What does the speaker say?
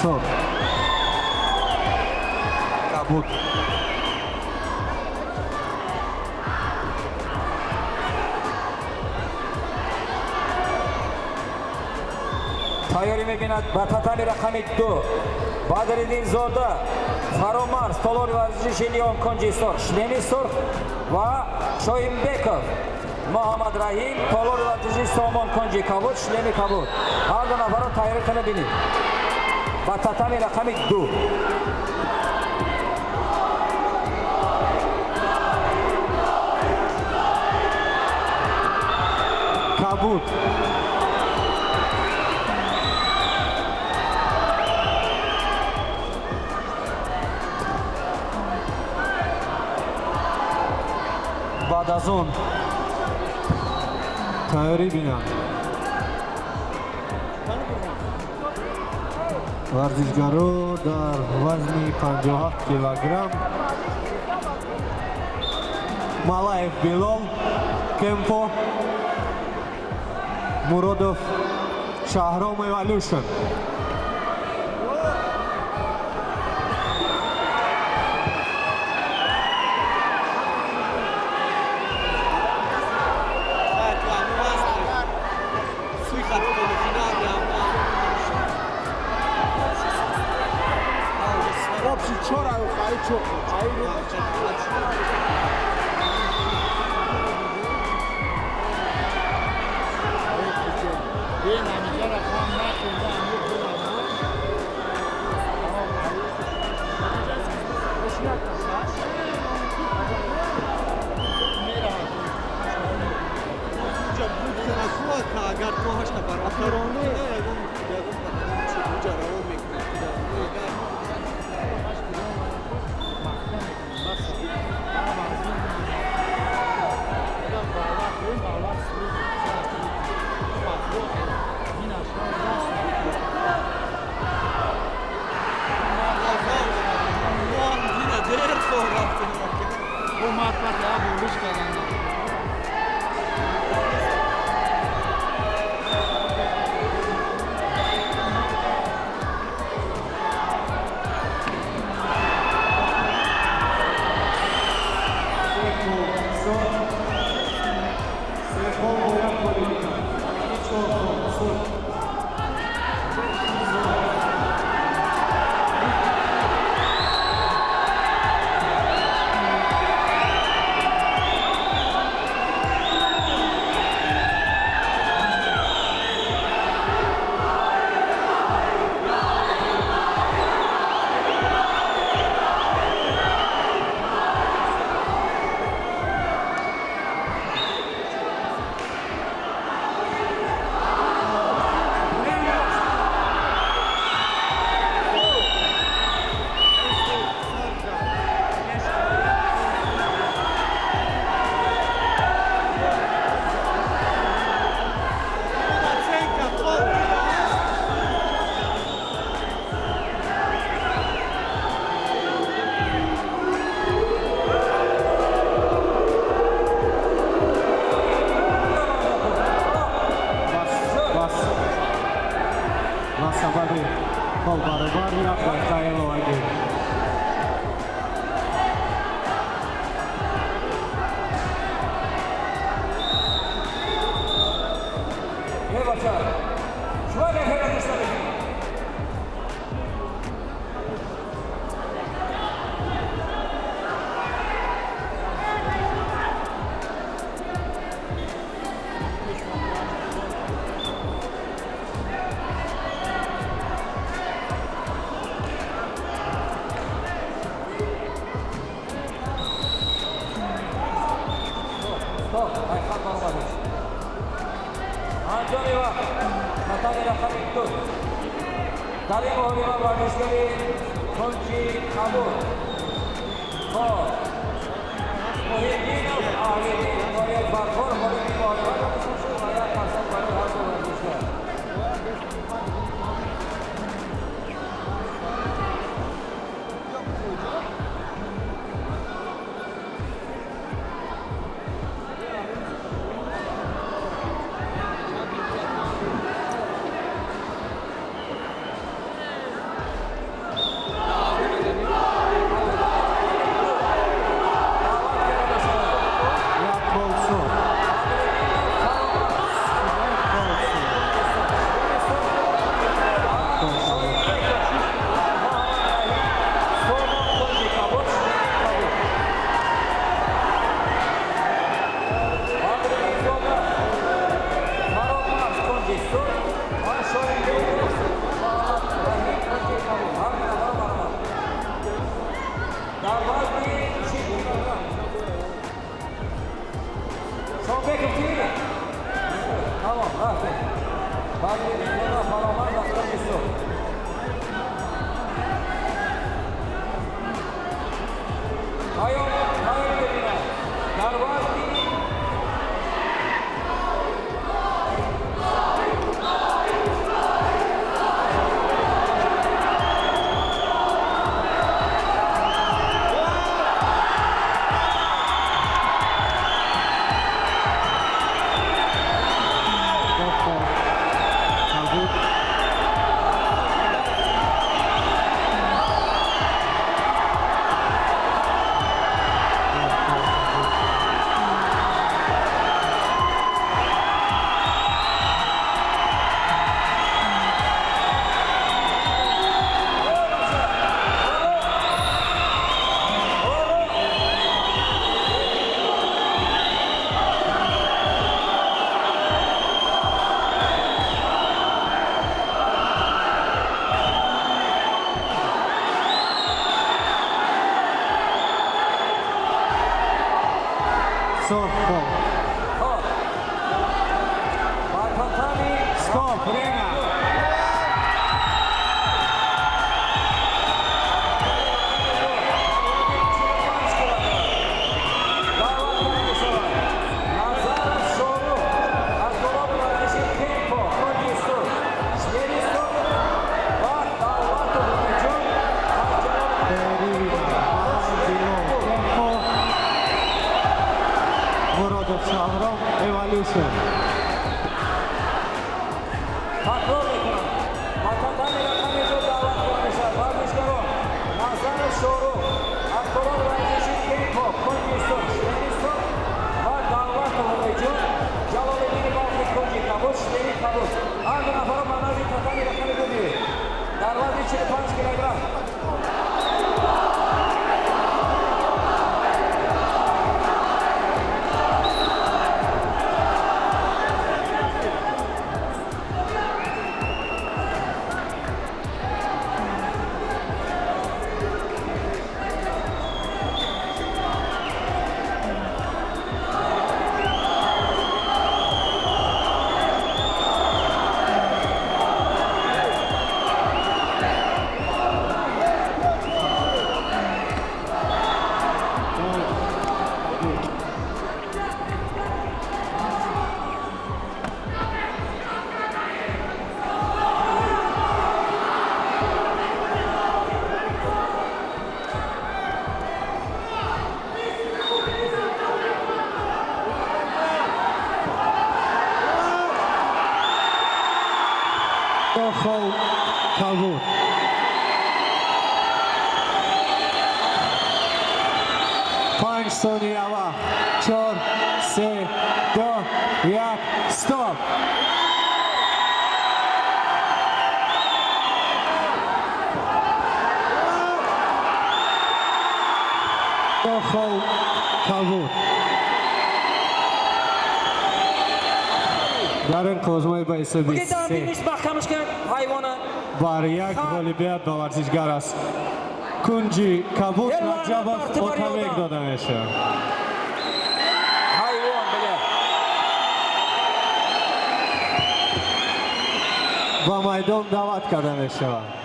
Сурх. Кабуд. Тайёрӣ мебинад ба татами рақами 2 Бадриддинзода Фаромарз, толори варзиши Леон, кунҷи сурх, шлеми сурх, ва Шоимбеков Муҳаммад Раҳим, толори варзиши Сомон, кунҷи кабуд, шлеми кабуд. Ҳар ду нафарро тайёритона бинед ба татами рақами 2. Кабуд. Баъд аз он тайёрӣ бинанд варзишгаро дар вазни 57 килограмм Малаев Билол, кемпо, Муродов Шаҳром, Эволюшн. Агар то ҳашта баробар ягон ягон уҷа равон мекунад. Се хол бо як холи дигар. Чор хол. Сурх. Бас, бас. Ва сабаби хол баробар як дақиқа иловагӣ. Е, бача, шумо мехоҳед дӯста бишинед. Стоп, айхан баромадиш. Анҷоми вақт, татами рақами 2. Дар ин муҳориба варзишгари кунҷи кабуд, хоб, Муҳиддинов Аҳлиддин, ноҳияи Фархор, ғолиби муҳориба дониста шуд ва як қарсак барои ҳар ду варзишгар. Сурх. Хоб, ба татами. Стоп, время. Даъват карда мешавад Назаров Шорух аз толори варзиши Кемпо, кунҷи сурх, шлеми сурх, ва Давлатов Умедҷон аз Беривида, Кемпо, Муродов Шаҳром, Эволюшн. Такрор мекунам, ба татами рақами 2 даъват карда мешавад варзишгарон Назаров Шорух аз толори варзиши Кемпо, кунҷи сурх, шлеми сурх, ва Давлатов Умедҷон, Ҷалолиддини Балхи, кунҷи кабуд, шлеми кабуд. Ҳар ду нафаро ба назди татами рақами 2 биёед дар вазни 45 килограмм. Хол кабуд. 5 сония вақт. Чор, се, ду, як, стоп. Хол кабуд. Дар ин қозмои ба ҳисоби Буги се дандиниш маҳкамаш кун ҳайвона. бар як ғолибият ба варзишгар аз кунҷи кабуд Елла, Раҷабов бар ту Отабек барёда. дода мешавад. Ҳайвон биле. Ба майдон даъват карда мешавад.